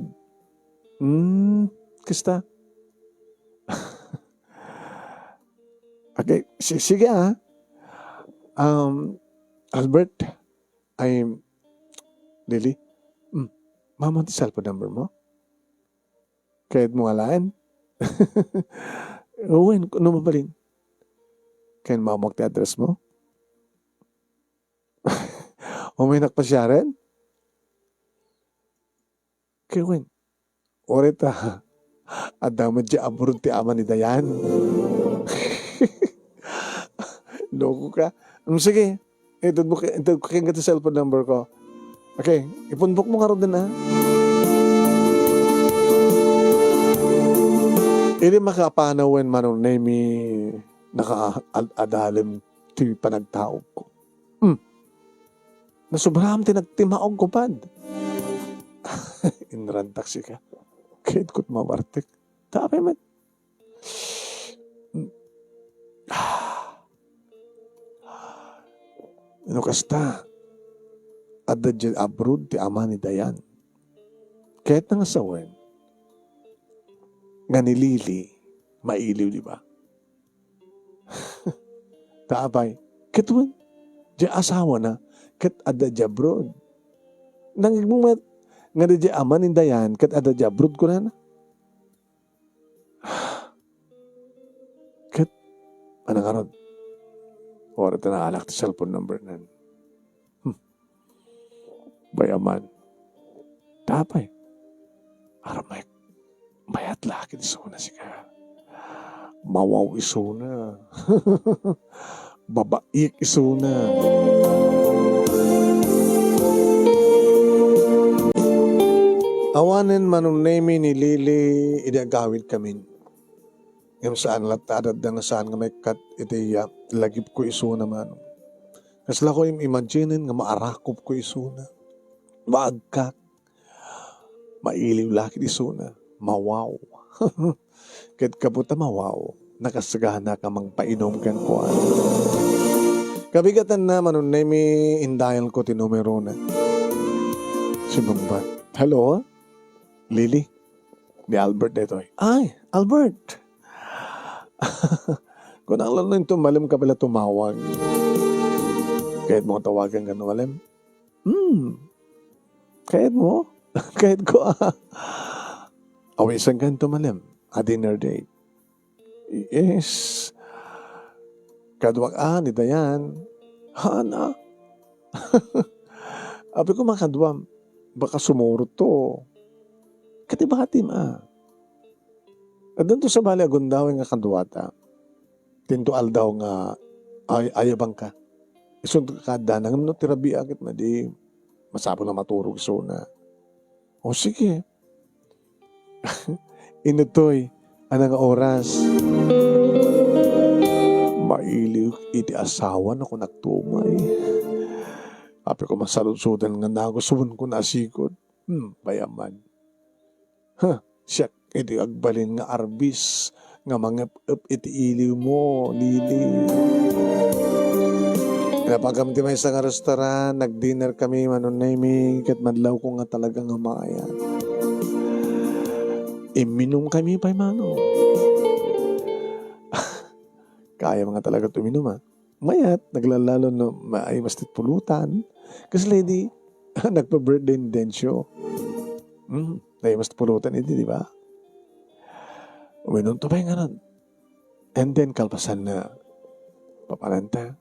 Hmm, kasta. Okay, si-, sige, ah. Um, Albert, ay, Lily, hmm, mama ti cellphone number mo? Kayat mo alaen? Wen, no mabalin. Ken mamok ti address mo? Umaynak pasiaren? Ken wen, uray ta, adda met di abroad ti ama ni Dayan. Loko ka. Mm, sige. Itud mo ka, itud ko kenka ti cellphone number ko. Okay, ipunbok mo ngaruden, ha? Idi makapanawin manong Nemi, naka-, ad-, adalem ti panagtaog ko. Hmm. Nasubraam ti nagtimaog ko pad. Inrantak sika. Kayat ko't mawartek. Ta apay met. No kasta, adda diay abroad ti ama ni Dayan. Kayatna nga sawen, nga ni Lily, mailiw, di ba? Ta apay, ket wen, diay asawana, ket adda diay abroad. Nangigmo met, nga diay ama ni Dayan, ket adda diay abroad, kunana. Ket, ano ngarud? Uray ta naalak ti cellphone number nan. Hmm. Bayaman. Ta apay. Aramay. Mayat la ket isuna sika. Mawaw isuna. Babaik isuna. Awanen manong Nemi ni Lily idi agawidkamin. Ngem saan latta a dadda nga saan nga maikkat iti, ah, lagipko isuna manong. Kasla ko im-imaginen nga maarakopko isuna. Maagkak. Mailiw la ket isuna. Mawaw. Ket gapu ta mawaw, nakasaganak a mangpainom kenkuana. Kabigatanna, Manong Nemy, indayalko ti numerona. Simmungbat. "Hello? Lily? Ni Albert daytoy." "Ay, Albert!" Kunam la no inton malem ka pay la tumawag. "Kayatmo nga tawagan ken malem?" "Hmm. Kayatmo?" "Kayatko, a." "Awisenka inton malem. A dinner date." "Yes. Kaduak a ni Dayan." "Haan a?" "Apay koma kaduam, baka sumurotto. Kati batim a. Addanto sabali a gundaway nga kaduata. Tinto aldaw nga ay-, ayabangka. Isunto ka addana, ngem no ti rabii ket madi, masapul a maturog isuna." "O, sige." Inutoy, ana nga oras? Mailiw iti asawa no kunak tumay. Apay koma saludsodan nga nagusuon ko nasigud. Hmm, bayaman. Ha, siak iti agbalin nga arbis nga mangep-ep iti iliwmo, Lily. Napagam ti maysa nga restaurant, nag-dinner kami, Manong Nemy, ket madlawko nga talaga nga mayat. Imminum kami pay, Manong. Kayam nga talaga ti uminum, a. Mayat, naglalalo no, ma-, ay, mas ti pulutan. Kasla idi, nagpa-birthday ni Dencio. Hmm, ay, mas ti pulutan idi, di ba? Uminum to pay ngarud. And then, kalpasan na, papananta.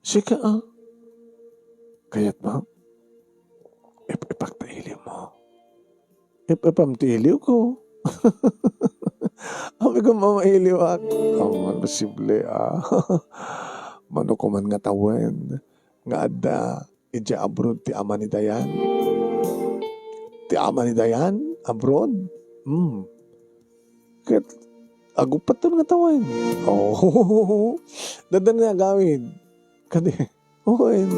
Sika, a? Kayatmo? Ep-epak ta iliwmo. Ep-epam ti iliwko. Apay koma mailiwak? Awan, posible, a. Mano koman nga tawen nga adda idiay abroad ti ama ni Dayan. Ti ama ni Dayan? Abroad? Hmm. Ket agupatton nga tawen. Oh. Daddan nga agawid. Kadi, wen.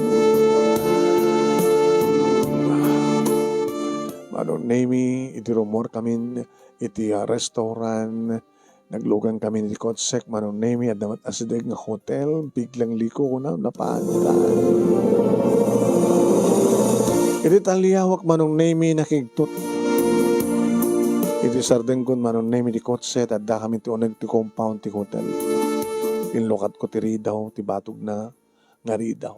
Manong Nemy, idi rummuar kamin iti, ah, restaurant, naglugan kamin iti kotsek, Manong Nemy, adda met asideg nga hotel, biglang liko, kunam, napaantan. Idi taliawak, Manong Nemy, nakigtot. Idi sardengkon, Manong Nemy, ti kotse, adda kamin ti uneg ti compound ti hotel. Inlukatko ti ridaw, ti batogna nga ridaw.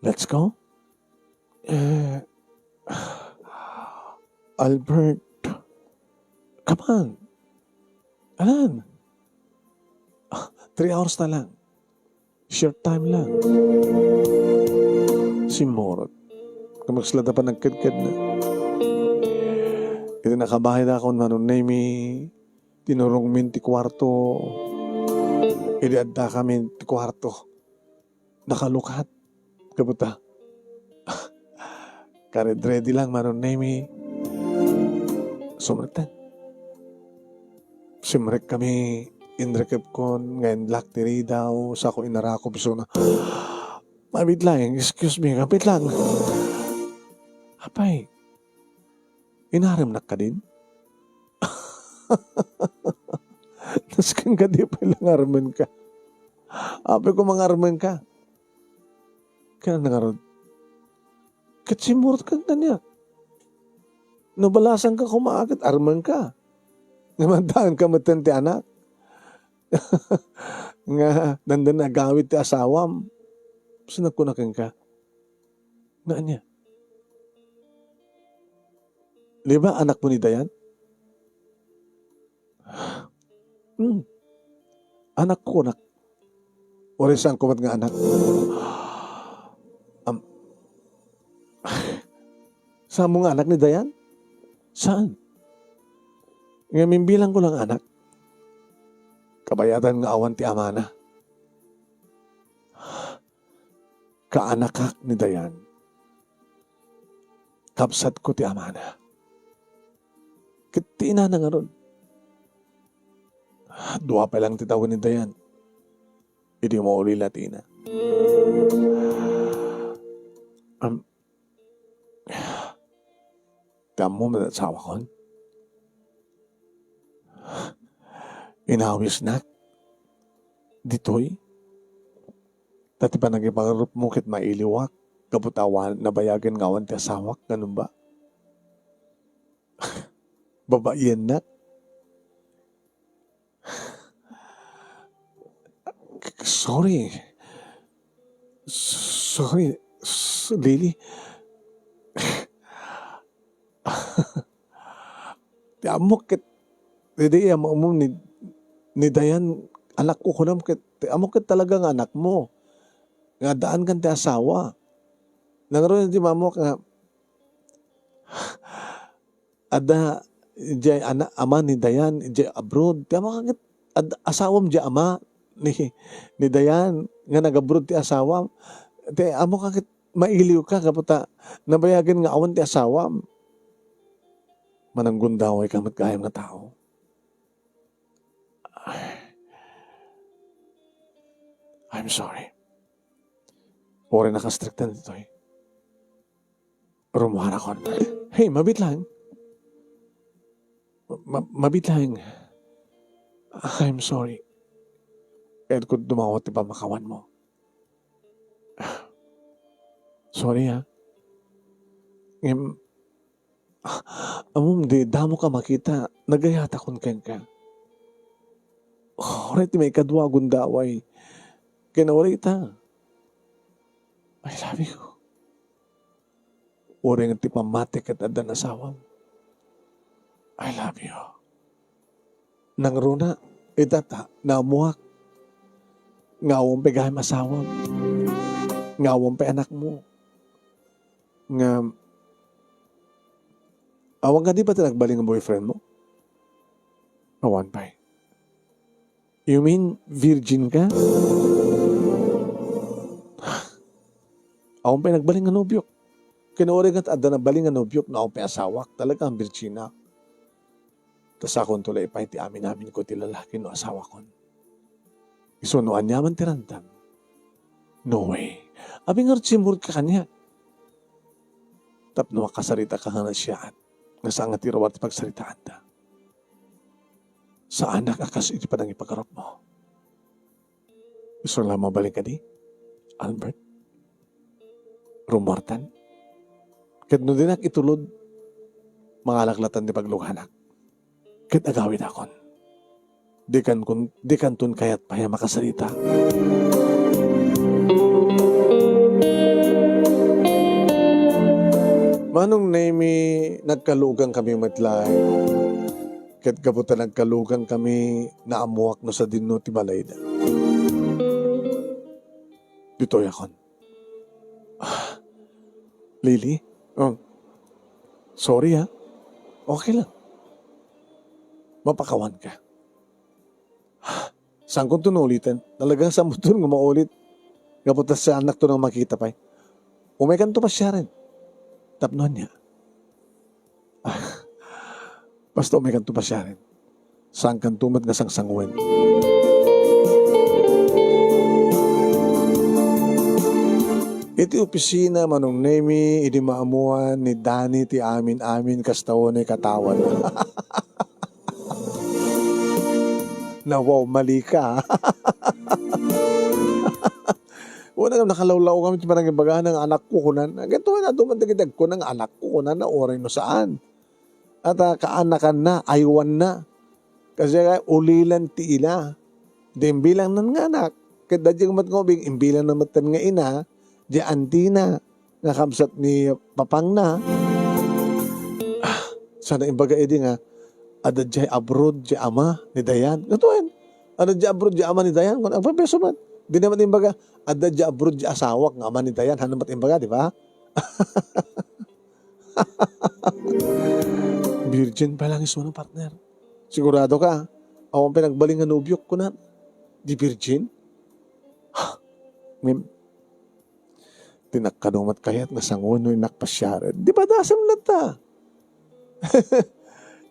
Let's go. Eh, Albert, come on. Alan, ah, three hours na lang. Short time lang. Simmurot. Kamakslada pa nagkedkedna. Idi nakabaedak, Manong Nemy, tinurongmin ti kuarto. Idi addakamin ti kuarto, nakalukat. Kabuta. Kared-ready lang, Manong Nemy. Sumrektan. Simrek kami, inrekepkon nga inlak ti ridaw, sako inarakop isuna. Mabit lang, excuse me, mabit lang. Apay, inaremnak kadin? Nasken ka di pay lang armenka. Apay koma nga armenka. Kaya nangarod. Ket simmurot ka kaniak. No balasanka koma ket armenka. Nga mantaenka metten ti anak. Nga dandan agawid ti asawam. So nagkuna kenka, nga ania? Di ba anakmo ni Dayan? Hmm. Anakko, anak. Uray saanko met nga anak. Am-, saanmo nga anak ni Dayan? Saan? Ngem imbilangko lang anak. Kabayatan nga awan ti amana. Kaanakak ni Dayan. Kabsatko ti amana. Ket ti inana ngarud. Dua pay lang ti tawen ni Dayan. Idi mauli la ti ina. Am, ti ammom met asawakon? Inawisnak ditoy Ket ti panangiparupmo ket mailiwak, gapu ta awan, nabayagen nga awan ti asawak, nganong ba? Babayennak? Sorry. Sorry, s-, Lily. Ti ammok ket, daydi, ammo ni, ni Dayan, anakko, kunam ket, ti ammok ket talaga nga anakmo. Nga addaankan ti asawa. Nangruna ti mammok nga, adda idiay ana-, ama ni Dayan, idiay abroad. Ti ammok ket, ad-, asawam idiay ama ni, ni Dayan, nga nag-abroad ti asawam. Ti ammok ket, mailiwka, gapu ta nabayagen nga awan ti asawam. Mananggundawayka met gayam nga tao. I'm sorry. Uray nakastriktan ditoy. Rumuarakon. Hey, mabiit laeng. Ma-, mabiit laeng. I'm sorry. Kayatko dumawat ti pammakawanmo. Sorry, ha. Ngem, ammom, di damo ka makita, nagayatakon kenka. Uray ti maikadua a gundaway. Ken uray ita, I love you. Uray nga ti pammati ket addan asawam. I love you. Nangruna, ita ta, naammuak. Nga awan pay gayam asawam. Nga awan pay anakmo. Nga, awan kadi pay ti nagbalin nga boyfriendmo? Awan pay. You mean virgin ka? Awan pay nagbalin nga nobiok. Ken uray nga adda nagbalin nga nobiok no awan pay asawak, talaga nga birjina. Ta sakonto la ipay ti amin-aminko ti lalaki no asawakon. Isu no aniaman ti randam, no way. Abi ngarud, simmured ka kaniak. Tapno makasarita ka nga nasiaat, nga saan nga ti ruar ti pagsaritaanta. Saanak a kas iti panangipagarupmo. Isu la mabalin kadi, Albert? Rumuartan? Ket no dinak itulod, mangalaklatan ti pagluganak. Ket agawidakon. Dikan kun-, dikanton kayat pay a makasarita. Manong Nemy, nagkalugan kami met laeng. Ket gapu ta nagkalugan kami, naammuak no sadino ti balayda. Ditoyakon. Ah, Lily? Oh. Sorry, ha. Okay lang. Mapakawan ka. Saankonto no uliten. Talaga, saankonto nga maulit. Gapu ta saannakto nga makita pay. Umaykanto pasiaren. Tapno ania? Ah, basta umaykanto pasiaren. Saankanto met nga sangsangoen. Iti opisina, Manong Nemy, idi maammuan ni Danny ti amin-amin, kasta unay katawan. Nawaw, mali ka. Wala nga nakalawlaw kami ti panangibagana nga anakko, kunana. Ket wen, adu man dagiti agkuna nga anakko, kunana, uray no saan. At, ah, kaanakanna, aywanna. Kasi nga, ulilan ti ila. Di imbilangnan nga anak. Ket dadya met nga ubing, imbilangna met nga ina, di antina, nga kabsat ni papangna. Ah, sana imbaga idi nga, adda diay abroad, diay ama ni Dayan. Katuan, adda diay abroad, diay ama ni Dayan. Kung agpapeso man, di naman imbaga, adda diay abroad, diay asawak nga ama ni Dayan. Hano met imbaga, di ba? Virgin pa lang isu, no, partner. Sigurado ka, awan pay nagbalin nga nobiok, kuna. Di virgin? Ha? Ngem, di nakkadumat kayat nga sangoen no innak pasiaren. Di padasem latta.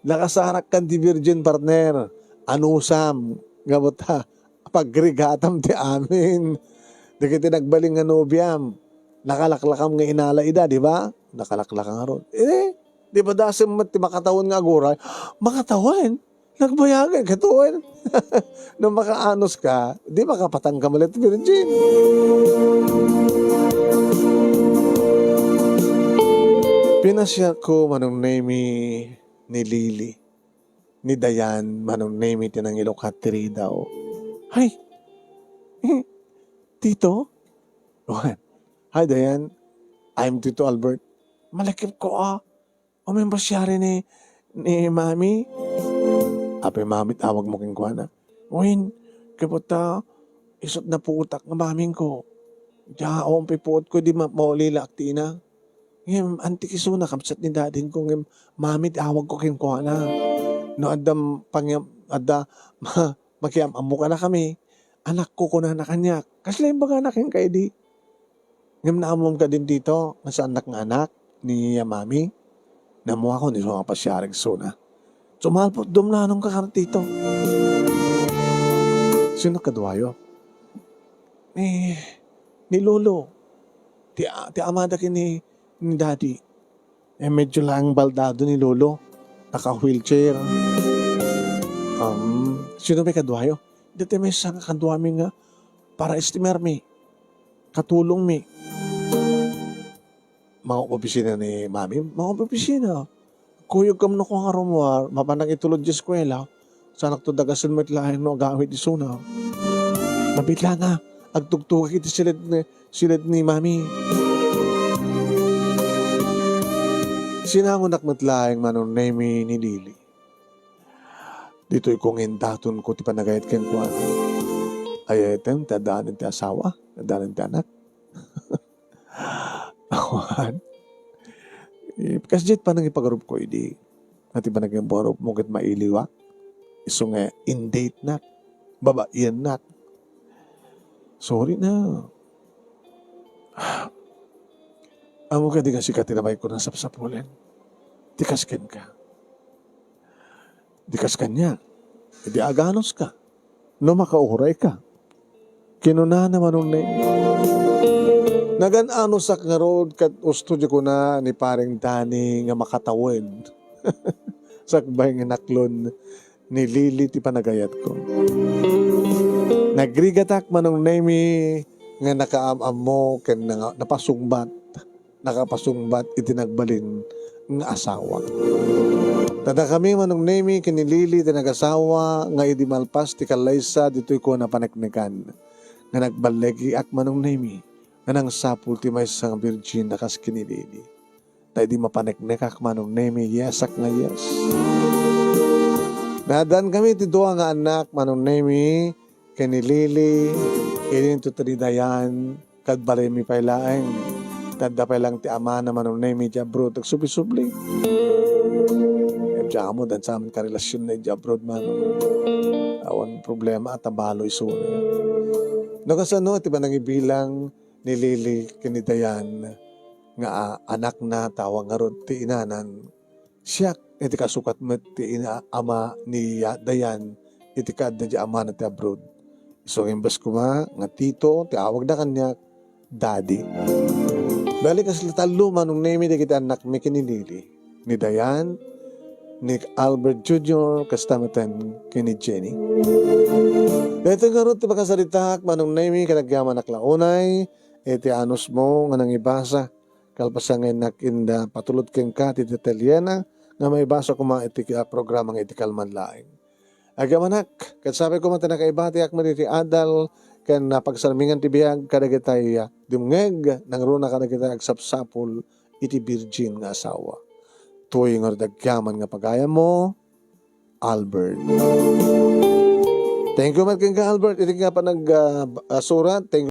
Nakasarakkan ti virgin, partner. Anusam, nga buta, pagrigatam ti amin. Dagiti nagbalin nga nobiam, nakalaklakam nga inala ida, di ba? Nakalaklaka ngarud. Eh, di ba dasem met ti makatawen nga aguray? Makatawen? Nagbayag ka to, eh. No makaanus ka, di makapatang ka met virgin. Pinasiak ko, Manong Nemi, ni Lily. Ni Dayan, Manong Nemi, ti nangilukat ti ridaw. Hay! Tito? Wen. Hi, Dayan. I'm Tito Albert. Malakip ko, ah. Umin pasiari ni, ni Mami. Apay Mami ti awag mo kenkuana? Wen, kayat ta, isut' napuotak nga maming ko. Dia, awan pay puot ko, di ma-, maulila ak ti ina. Ngem, antik isuna, kabsat ni dading ko, ngem, Mami ti awag ko kenkuana. No adda m-, pangyam-, adda, ma-, makiam-ammo kadakami, anak ko, kunana kaniak. Kasla imbagana kenka idi? Ngem naammom kadin, Tito, nga saannak nga anak ni Mami? Nammuakon isu nga pasiarig isuna. Sumalpot dumlanon ka kano, Tito. Sino kaduayo? Ni, ni Lolo. Ti, ti amada ken ni, ni Daddy. Eh, medyo lang baldado ni Lolo. Naka-wheelchair. Um, sino may kaduayo? Dati may isang kaduami nga para estimermi. Katulongmi. Mga opisina ni Mami, mga opisina. Kuyog kam no kung nga rummuar, mapanang itulod di eskuela, sanak to dagasen met laeng no agawid isuna. Mabitla nga, agtugtugak iti siled ni, siled ni Mami. Sinangonak met laeng, Manong Nemi, ni Lily. Ditoy ko nga indaton ko ti panagayat kenkuana. Ay, etem, ti addaan ti asawa, addaan ti anak. Awan. Eh, kasdiay panangipagarupko idi. Nga ti panangipagarupmo ket mailiwak. Isu nga in-datenak. Babaiennak. Sorry na. Ammom kadi nga sika ti labay ko nga sapsapulen. Ti kas kenka. Di kas kaniak, idi aganuska, no makaurayka. Kinunana, Manong Neng. Nagan-anusak ngarud ket usto di kuna ni Pareng Dani nga makatawen. Sakbay nga naklon ni Lily ti panagayatko. Nagrigatak, Manong Nemi, nga nakaam-ammo ken nanga-, napasungbat. Nakapasungbat iti nagbalin nga asawa. Kadakami, Manong Nemi, ken ni Lily ti nagasawa nga idi malpas ti kallaysa ditoy ko a paneknekan. Nga nagballegiak, Manong Nemi, nga nangsapul ti maysa nga birgin a kas ken ni Lily. Ta idi mapaneknekak, Manong Nemi, yesak nga yes. Naaddaan kami ti dua nga annak, Manong Nemi, ken ni Lily, idinto ti ni Dayan, kad balaymi pay laeng. Ta adda pay laeng ti amana, Manong Nemi, idiay abroad, agsubli-subli. Em, diak ammo, dansa man karelasionna idiay abroad, Manong. Awan problema, ta balo isuna. No kasano, ti panangibilang ni Lily ken ni Dayan nga, ah, anakna, ta awan ngarud ti inanan. Siak, iti kasukat met ti ina, ama ni ya-, Dayan, iti kaadda di amana ti abroad. Isu nga imbes koma nga Tito ti awagda kaniak, Daddy. Bali, kasla tallo, Manong Nemi, dagiti annakmi ken ni Lily, ni Dayan, ni Albert Junior, kasta metten ken ni Jenny. Daytoy ngarud ti pakasaritaak, Manong Nemi, ket agyamanak la unay iti anusmo nga nangibasa. Kalpasan nga innak inda patulod kenka ti detalyena nga maibasa koma iti, ah, programa nga iti kalman laeng. Agyamanak, ket sapay koma ti nakaibatiak met iti adal ken napagsarmingan ti biag kadagitay, ah, dumngeg, nangruna kadagitay agsapsapul iti birgin nga asawa. Tuy ngarud agyaman nga pagayammo, Albert. Thank you met kenka, Albert, iti nga panag, ah, ah, surat. Thank you.